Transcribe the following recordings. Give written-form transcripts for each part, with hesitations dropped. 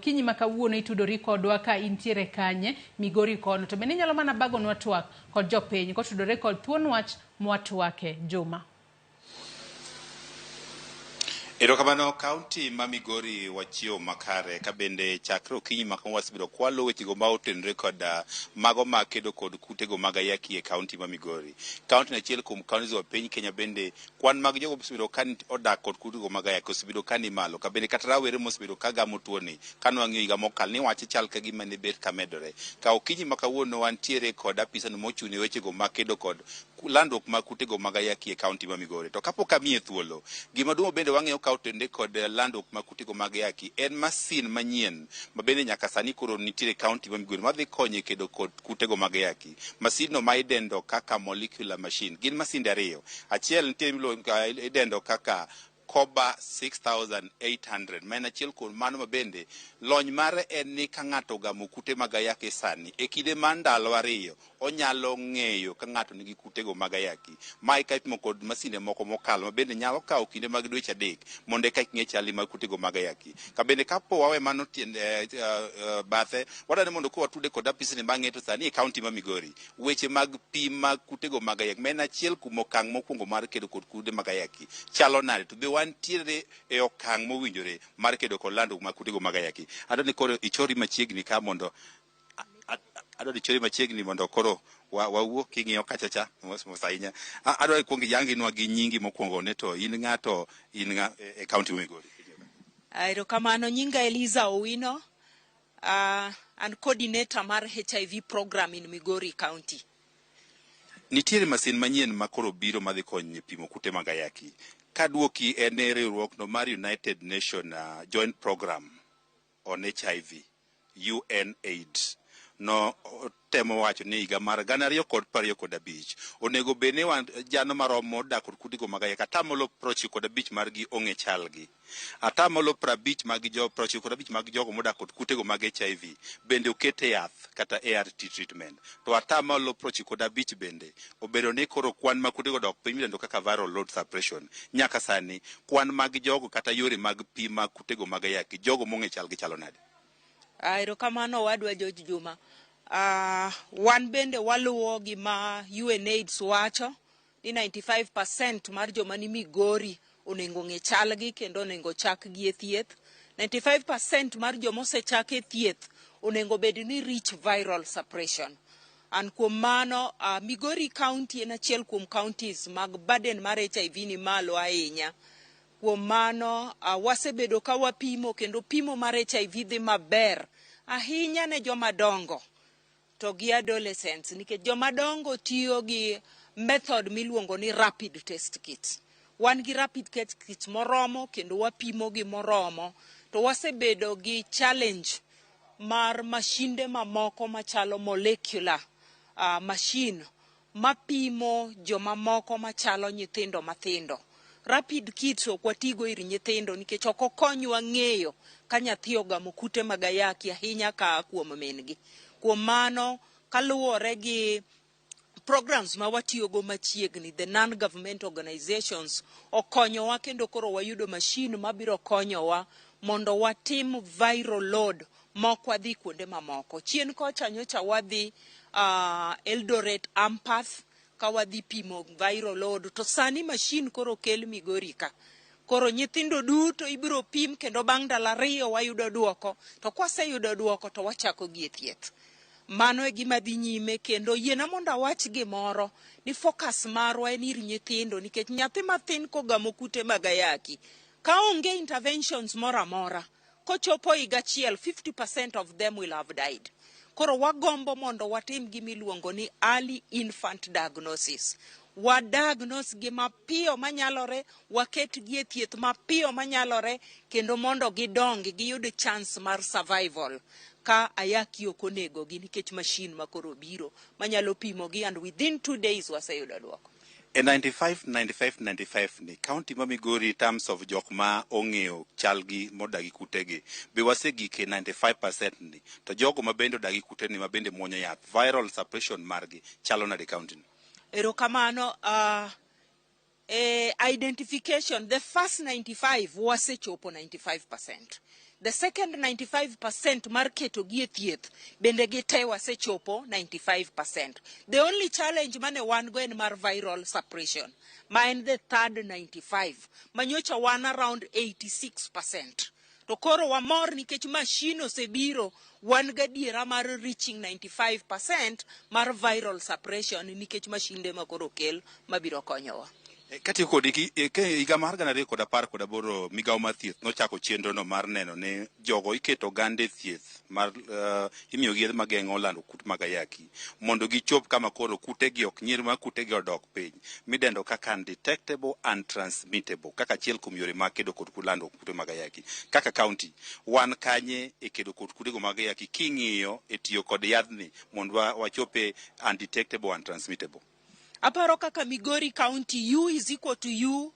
Okinyi ma kawuono itudori kodwa ka intiere kanye Migori kono. To bende inyalo mana bagonwa twak kod jopiny kotudore kod thuon wach mwatwake. Juma. Erokamano. Kaunti ma Migori wachiewo makare ka bende chakre okinyi ma kama wasebedo kwalo wechego ma otenore kod mago ma kedo kod kutego mag ayaki e kaunti ma Migori. Kaunti ni achiel kuom counties wa piny Kenya bende kwan mag jogo mosebedo ka odak kod kutego mag ayaki osebedo ka ni malo, ka bende kata rawere mosebedo ka gamo tuoni ka nwang'iyo higa mokalo ni wache chal ka gima ne bet ka medore. Ka okinyi ma kawuono wantiere kod apisano mochung' ne wechego ma kedo kod landruok mag kutego mag ayaki e kaunti ma Migori. To kapok amiye thuolo, gima duong' bende wang'eyo ka otende kod landruok mag kutego mag ayaki en masin manyien ma bende nyaka sani koro nitiere e kaunti ma Migori madhi konyo e kedo kod kutego mag ayaki. Masin no ma idendo kaka molecular machine. Gin masinde ariyo. Achiel nitie idendo kaka Koba 6800 ma en achiel kuom mano ma bende lony mare en ni ka ng'ato ogamo kute mag ayaki sani e kinde mar ndalo 2 onyalo ng'eyo ka ng'ato nigi kutego mag ayaki. Mae ka ipimo kod masinde moko mokalo ma bende nyalo kawo kinde mag dweche 3 mondo eka ing'e chali mag kutego mag ayaki. Ka bende kapo wawe mano tiende bathe, wadwaro ni mondo koro watude kod apisni mang'e to sani e kaunti ma Migori weche mag pim mag kutego mag ayaki ma en achiel kuom okang' mokwongo mar kedo kod kute mag ayaki chalo nade, to be wantiere e okang' mowinjore mar kedo kod landruok mag kutego mag ayaki. Adwa ni koro ichori machiegni ka mondo adwa ni ichori machiegni mondo koro wawuo king'iyo kacha cha mos mos ahinya. Adwa ni kuong iyanginwa gi nyingi mokwongo ne to in ng'ato in ng'a e kaunti ma Migori. Erokamano, nyinga Eliza Owino, an coordinator mar HIV program in Migori County. Nitiere masin manyien ma koro biro madhi konyo e pimo kute mag ayaki. Kaduoki en e riwruok no mar United Nation Joint Program on HIV, UNAIDS no temo wacho ni higa mar 2025 onego bed ni wan jano maromo dak kod kutego mag ayaki 95% margi ong'e chalgi. 50% mag jo 95 mag jogo modak kod kutego mag HIV bende oket e yath kata ART treatment. To 95% bende obedo ni koro kwan mag kutego dok piny midendo kaka viral load suppression. Nyaka sani kwan mag jogo kata yore mag pim mag kutego mag ayaki jogo mong'e chalgi chalo nade? Erokamano owadwa George Juma. Wan bende waluwo gima UNAIDS wacho ni 95% mar joma ni Migori onego ng'e chalgi kendo onego chakgi e thieth. 95% mar joma osechak e thieth onego bed ni reach viral suppression. An kuom mano, Migori County en achiel kuom counties mag burden mar HIV ni malo ahinya. Kuom mano, wasebedo ka wapimo kendo pimo mar HIV dhi maber ahinya ne joma dongo to gi adolescents nikech joma dongo tiyo gi method miluongo ni rapid test kit. Wan gi rapid test kit moromo kendo wapimo gi moromo to wasebedo gi challenge mar mashinde mamoko machalo molecular machine mapimo jomamoko machalo nyithindo mathindo. Rapid kits ok watigo ir nyithindo nikech ok okonywa ng'eyo ka nyathi ogamo kute mag ayaki ahinya ka kuom min gi. Kuom mano, kaluwore gi programs ma watiyogo machiegni, the non-government organizations okonyowa kendo koro wayudo machine mabiro konyowa mondo watim viral load mok wadhi kuonde mamoko. Chien kocha nyocha wadhi Eldoret Ampath ka wadhi pimo viral load to sani machine koro okel Migori ka. Koro nyithindo duto ibiro pim kendo bang' ndalo 2 wayudo duoko to kwaseyudo duoko to wachako gi e thieth. Mano e gima dhi nyime kendo yiena mondo awach gimoro ni focus marwa en ir nyithindo nikech nyathi mathin kogamo kute mag ayaki ka onge interventions moro amora kochopo higa achiel 50% of them will have died. Koro wagombo mondo watim gima iluongo ni early infant diagnosis. Wa diagnose gi mapiyo manyalore, waket gi e thieth mapiyo manyalore kendo mondo gidongi giyud chance mar survival ka ayaki ok onego gi nikech machine ma koro biro manyalo pimo gi and within 2 days waseyudo duoko. E 95 95 95 ni county ma Migori terms of jok ma ong'eyo chalgi modagi kutegi be wasegik e 95% ni to jogo ma bende odagi kuteni ma bende muonyo yath viral suppression margi chalo nade county ni? Erokamano. Identification, the first 95 wasechopo 95%. The second 95% mar keto gi e thieth bende gite wasechopo 95%. The only challenge mane wan go en mar viral suppression, ma en the third 95, manyocha wan around 86%. To koro wamor nikech machine osebiro, wan gadiera mar reaching 95% mar viral suppression nikech mashinde ma koro okel mabiro konyowa. Katieko kodi, higa mar 2018 migawo mar thieth nochako chenro no mar neno ni jogo iketo oganda e thieth mar imiyogi yedhe mageng'o lando kute mag ayaki mondo gichop kama koro kutegi ok nyir ma kutegi odok piny midendo kaka undetectable and transmittable, kaka achiel kuom yore mag kedo kod lando kute mag ayaki. Kaka county wan kanye e kedo kod kutego mag ayaki king'iyo e tiyo kod yadhni mondo wachope undetectable and transmittable? Aparo kaka Migori County, U is equal to U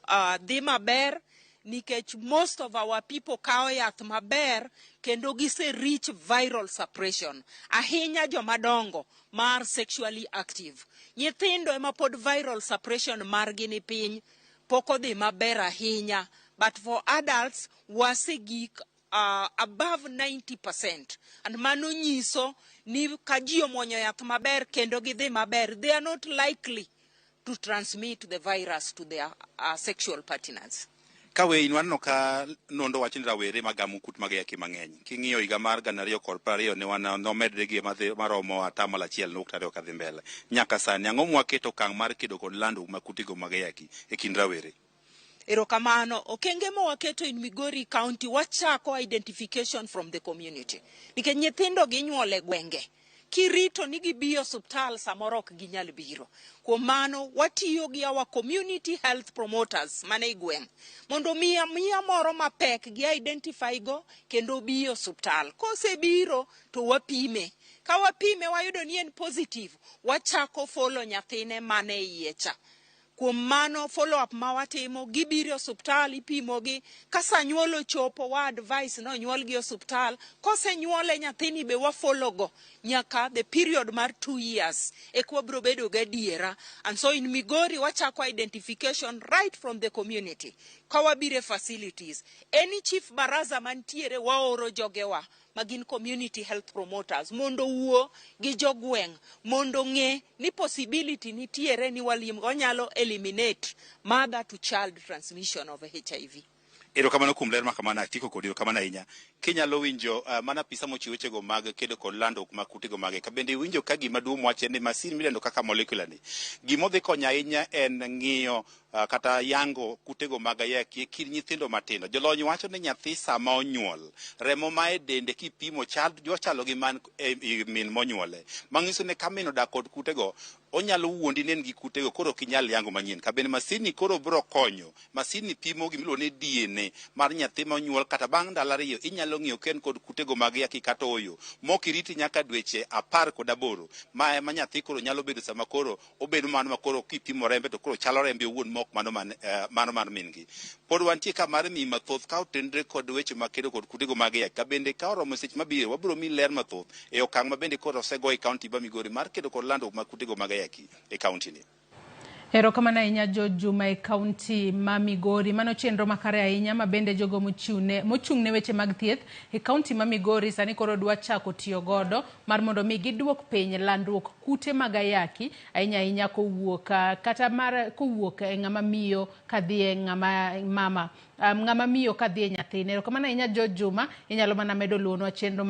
dhi maber nikech most of our people kawo yath maber kendo gise reach viral suppression. Ahinya jomadongo mar sexually active. Nyithindo ema pod viral suppression margi ni piny, pok odhi maber ahinya. But for adults, wasegik above 90%. And mano nyiso ni ka ji omuonyo yath maber kendo gidhi maber, they are not likely to transmit the virus to their sexual partners. Ka we waneno ka nondo wacho ni rawere magamo kut mag ayaki mang'eny. King'iyo higa mar 2020 ne wan nomedre gi maromo 1.2% kadhi mbele. Nyaka sani ang'o mwaketo okang' mar kedo kod lando mag kutego mag ayaki e kind rawere? Erokamano. Okenge ma waketo in Migori County, wachako identification from the community. Nikech nyithindo ginyuol e gwenge. Kirito ni gibi e osuptal samoro ok ginyal biro. Kuom mano, watiyo gi our community health promoters mane i gweng'. Mondo miya miya moro mapek gi identify go kendo bi e osuptal. Kosebiro to wapime. Ka wapime wayudo ni en positive, wachako follow nyathine mane iye cha. Kuom mano, follow up ma watimo, gibiro e osuptal, ipimogi. Ka sa nyuol ochopo, wa advice ni onyuolgi e osuptal. Kosenyuole nyathini be wa follow go nyaka the period mar 2 years eka wabiro bedo gadiera. And so in Migori wachako identification right from the community. Ka wabiro e facilities, any chief baraza mantiere waoro jogewa ma gin community health promoters mondo owuo gi jogweng' mondo ong'e ni possibility nitiere ni wanyalo eliminate mother to child transmission of HIV. Erokamano kuom ler makamano, atieko kodi, erokamano ahinya. Kinyalo winjo mana apisa mochiwo wechego mag kedo kod landruok mag kutego mag ka bende iwinjo ka gima duong' wacho en ni masin midendo kaka molecular ni gimodhi konyo ahinya en ng'iyo kata yango kutego mag ayaki e kind nyithindo matindo. Jolony wacho ni nyathi sama onyuol, remo ma e dende kipimo chal chalo gi man e min monyuole. Manyiso ni ka min odak kod kutego, onyalo wuondi ni en gi kutego, koro ok inyal yango manyien. Ka bende masin ni koro biro konyo. Masin ni pimo gimiluongo ni DNA mar nyathi monyuol kata bang' ndalo 2 inyalo ng'iyo ka en kod kutego mag ayaki kata ooyo. Mok iriti nyaka dweche 18 ma ema nyathi koro nyalo bedo sama koro obedo mano ma koro kipimo rembe to koro chalo rembe owuon mok mano man, mano mar min gi. Pod wantie ka mar miyi mathoth ka otenre kod weche mag kedo kod kutego mag ayaki. Ka bende ka oromo seche mabiro wabiro miyi ler mathoth e okang' ma bende koro osego e kaunti ma Migori mar kedo kod landruok mag kutego mag ayaki e kaunti ni. Erokamano ahinya George Juma e kaunti ma Migori. Mano chenro makare ahinya ma bende jogo mochung' ne weche mag thieth e kaunti ma Migori sani koro dwa chako tiyo godo mar mondo mi giduok piny landruok kute mag ayaki ahinya ahinya kowuok kata mar kowuok e ng'ama miyo kadhi e ng'ama mama, ng'ama miyo kadhi e nyathine. Erokamano ahinya George Juma, inyalo mana medo luwonwa chenro.